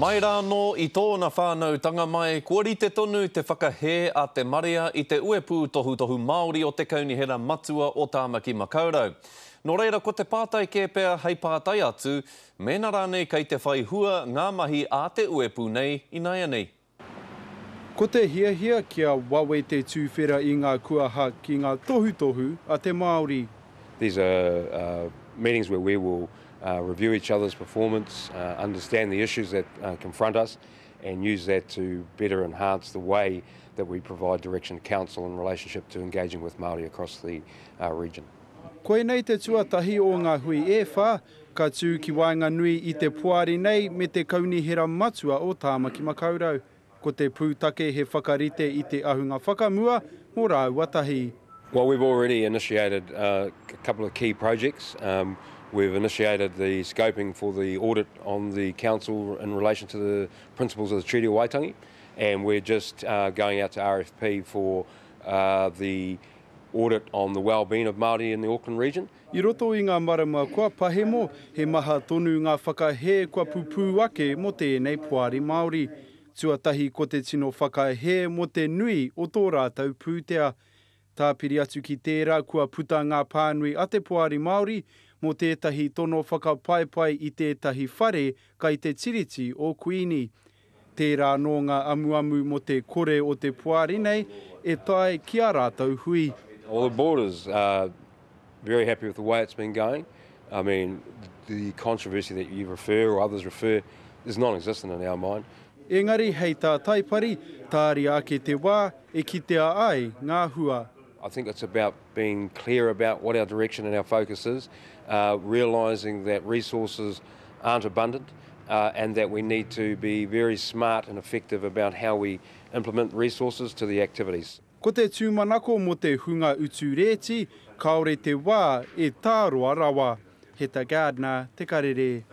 Mai rā anō i tōna whānautanga mai, kua rite tonu te whakahē a te marea i te uepū tohutohu Māori o te Kaunihera Matua o Tāmaki Makaurau. Nō reira ko te pātai kē pea hei pātai atu, mēnā rānei kei te whai hua ngā mahi a te uepū nei ināianei? Ko te hiahia kia wawe te tuwhera i ngā kuaha ki ngā tohutohu a te Māori. These are meetings where we will review each other's performance, understand the issues that confront us and use that to better enhance the way that we provide direction to council in relationship to engaging with Māori across the region. Koinei te tuatahi o ngā hui e wha, ka tū ki waenganui i te poari nei me te Kaunihera Matua o Tāmaki Makaurau. Ko te pūtake he whakarite i te ahunga whakamua mō rāua tahi. Well, we've already initiated a couple of key projects. We've initiated the scoping for the audit on the council in relation to the principles of the Treaty of Waitangi, and we're just going out to RFP for the audit on the well-being of Māori in the Auckland region. I roto i ngā marama kua pahemo, he maha tonu ngā whakahē kua pupū ake mō tēnei poari Māori. Tuatahi ko te tino whakahē mō te nui o tō rātou pūtea. Tāpiri atu ki tērā kua puta ngā pānui a te Poari Māori mō tētahi tono whakapaepae i tētahi whare kai te Tiriti o Kuini. Tērā anō ngā amuamu mō te kore o te poari nei e tae ki ā rātou hui. Well the board is very happy with the way it's been going. I mean the controversy that you refer or others refer is non-existent in our mind. Engari hei tā Taipari, tāria ake te wā e kitea ai ngā hua. I think it's about being clear about what our direction and our focus is, realising that resources aren't abundant and that we need to be very smart and effective about how we implement resources to the activities. Ko te tūmanako mō te hunga utu rēti, kāore te wā e tāroa rawa. Heta Gardner, Te Karere.